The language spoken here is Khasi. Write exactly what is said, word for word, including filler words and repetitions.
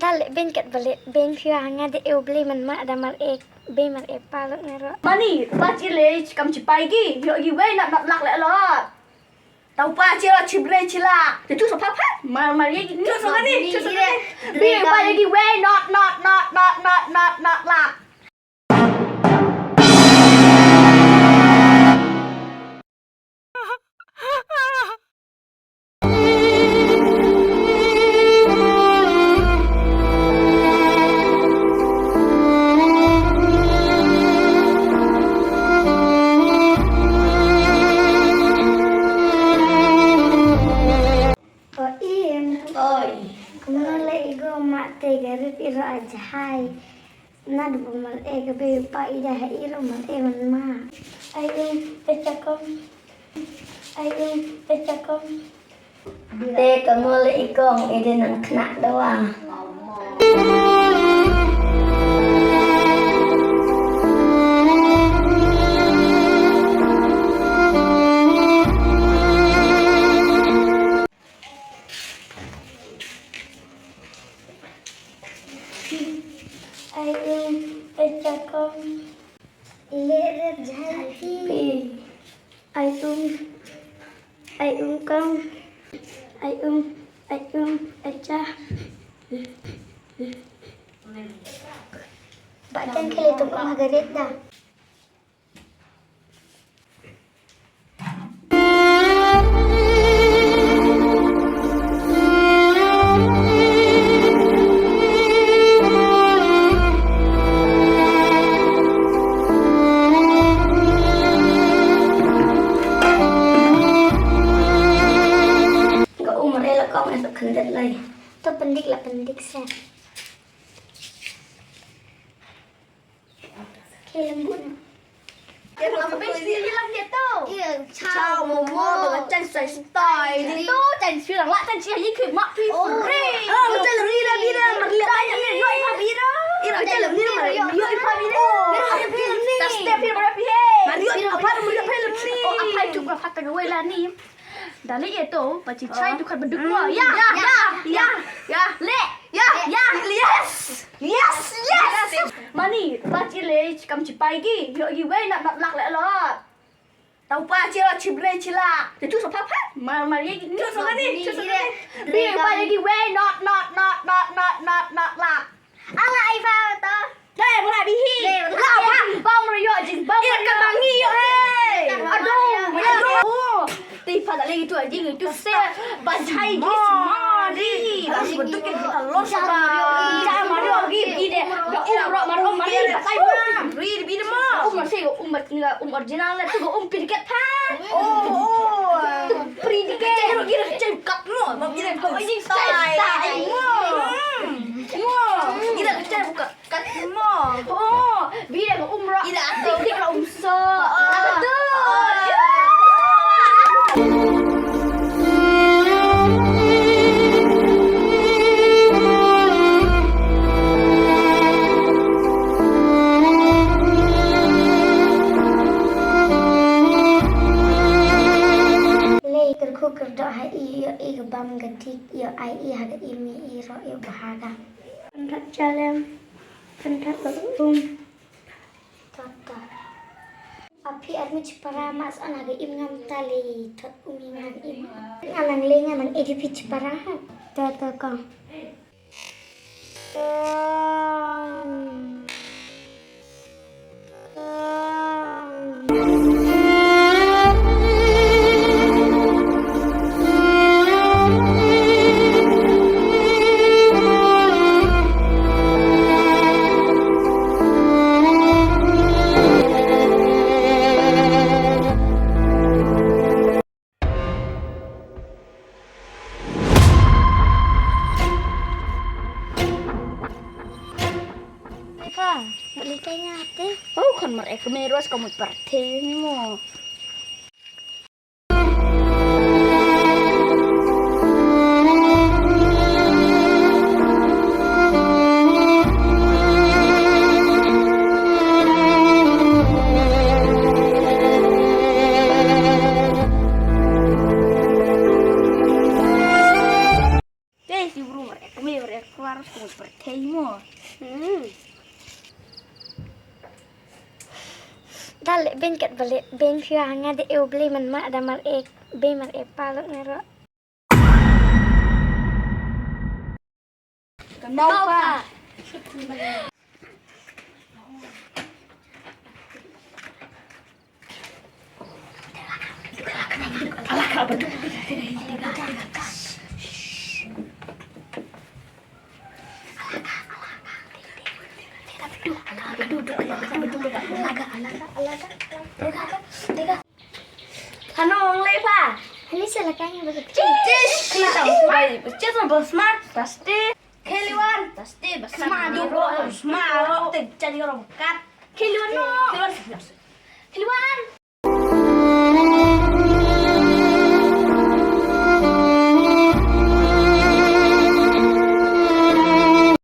Ta leh beiñ kat ba leh beiñ phi wa nga de eu blei man ma da mar ek bei mar ek pa lok nga ro. Mani, pa chi leh kam chi pai ki, yo gi wei nat nat lak leh lot. Tau pa chi lo chi blei chi lak. Te tu so pa pa, mar mar ye gi tu so ni, tu so ni. Bi pa ye gi wei nat nat nat nat nat nat nat lak. O im. Oi. Kumno leh i go ma te garip i ro ajahai. Nat bu mar e ka be pa i da ha i ro mar e man ma. Ai um e chakom. Ai um e chakom. Te ka mol i kong i de nang kena dawa. Ai um e chakom. Leh ret jhai phi. Ai um. Ai um kong. Ai um. Ai um. Ai cha. Ba ken khele tuk um ha garet da. Ka um re la kong e sa khyndet lai. To pyndik la pyndik se. Ke lembut. Ke lembut. Iya, chow momo dengan chai sai stai. Itu chai sirang lah chai sirang ikut mak pi free. Oh, chai lembut dah bira, merlihat aja nih, yo ipa bira. Ira chai lembut dah, yo ipa bira. Step here berapa he? Mario apa merlihat apa lembut? Oh, apa itu berapa tengah wala ni? Dali ïa to, pa chi chai tu khat ba duk mo. Ya, ya, ya, ya. Le, ya, ya. Yes. Yes, yes. Mani, pa chi le kam chi pai gi. Yo gi wei nat nat lak le lot. Tau pa chi lo chi bre chi la. Te tu sa pa pa. Mar mar ye gi. Tu sa ni, tu sa ni. Bi pa ye gi wei nat nat nat nat nat nat lak. Ala ai fa ta. Dai bra bi hi. La pa. Ba mra yo jing ba mra ka bangi yo he. Ado, ado. Ti pa da le tu jing tu se. Ba chai gi smari. Ba si tu ke lo sa ba. Ja mra yo gi bi de. Ba um ro mra um mari ba tai ma. Ri bi de ma. Um mra se um mra um original le tu um pi de ke pa. Oh, oh. Pri de ke. Ro gi de chai kat mo. Ma gi de ko jing sai. Mo. Mo. Gi de chai kat. Kat mo. Oh, bi da ka um ro. Ida ati. Dik dik la um so. Oh. Atu. Oh. Lei kyrkhu kyrdoh ha i, ïoh i ka bam ka dik, ïoh ai i ha ka i mi i ro i bha ka. Pynthak jalem, pynthak ka um. Tata. Aphi armi chipara mas ana ga im ngam tali thot umi ngam im. Nga nang le nga nang A D P chipara ha. Tata ka. Ka, ngali kai nga te. Oh, kan mar ek me ros ka mut par te ni mo. Te si bru mar ek me mar Kwar ko pyrthei mo. Hmm. Da leh beiñ kat ba leh beiñ phi wa nga da ew blei man ma da mar ek bei mar ek pa lok ne ro. Kynmaw pa. Hano ong lei pa. Hani sa la kang ba. Tis. Kena tahu. Tis ba smart pasti. Kheliwan pasti ba smart. Duro smart. Rok te jadi orang kat. Kheliwan no. Kheliwan. Kheliwan.